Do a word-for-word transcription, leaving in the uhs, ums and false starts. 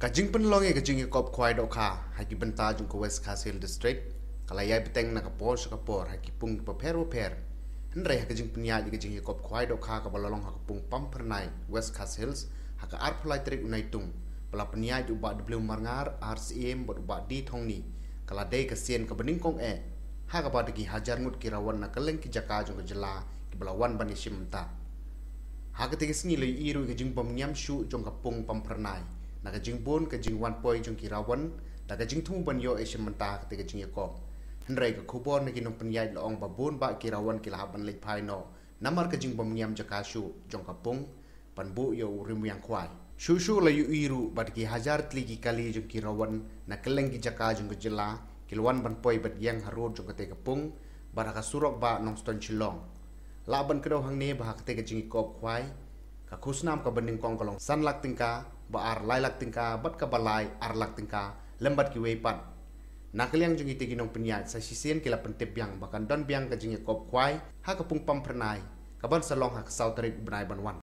Ka jingpynlong ïa ka jingïakop khwai dohkha ha ki bynta jong ka West Khasi Hills District ka la ïai bteng na ka por sha ka por ha ki pung bapher bapher. Hynrei ha ka jingpynïaid ïa ka jingïakop khwai dohkha kaba la long ha ka pung Pamphyrnai, West Khasi Hills, ha ka arphew lai tarik u Naitung, ba la pynïaid u Bah W Marngar, ar siem, bad u Bah D Thongni, ka la dei ka sien kaba nyngkong eh ha kaba da ki hajar ngut ki rawan na kylleng ki jaka jong ka jylla kiba la wan ban ïashim bynta. Ha katei ka sngi la ïohi ruh ïa ka jingbymñiam shuh jong ka pung Pamphyrnai na ka jingbun ka jingwan poi jong ki rawan da ka jingthmu ban ïoh ïashim bynta ha katei ka jingïakop. Hynrei ka khubor na ki nongpynïaid la ong ba bun bah ki rawan ki la hap ban leit phai noh namar ka jingbymñiam jaka shuh jong ka pung ban buh ïa u rimwiang khwai. Shuh shuh la ïohi ruh ba da ki hajar tylli ki kali jong ki rawan na kylleng ki jaka jong ka jylla ki la wan ban poi bad ïeng harud jong katei ka pung bad ha ka surok bah Nongstoiñ Shillong. Lah ban kdew hangne ba ha katei ka jingïakop khwai, ka khusnam kaba nyngkong ka long san lak tyngka, ba ar lai lak tyngka, bad kaba lai ar lak tyngka, lem bad kiwei pat. Na ka liang jong kitei ki nongpynïaid, sa shisien ki la pyntip biang ba kan don biang ka jingïakop khwai ha ka pung Pamphyrnai kaban sa long ha ka saw tarik u bnai ban wan.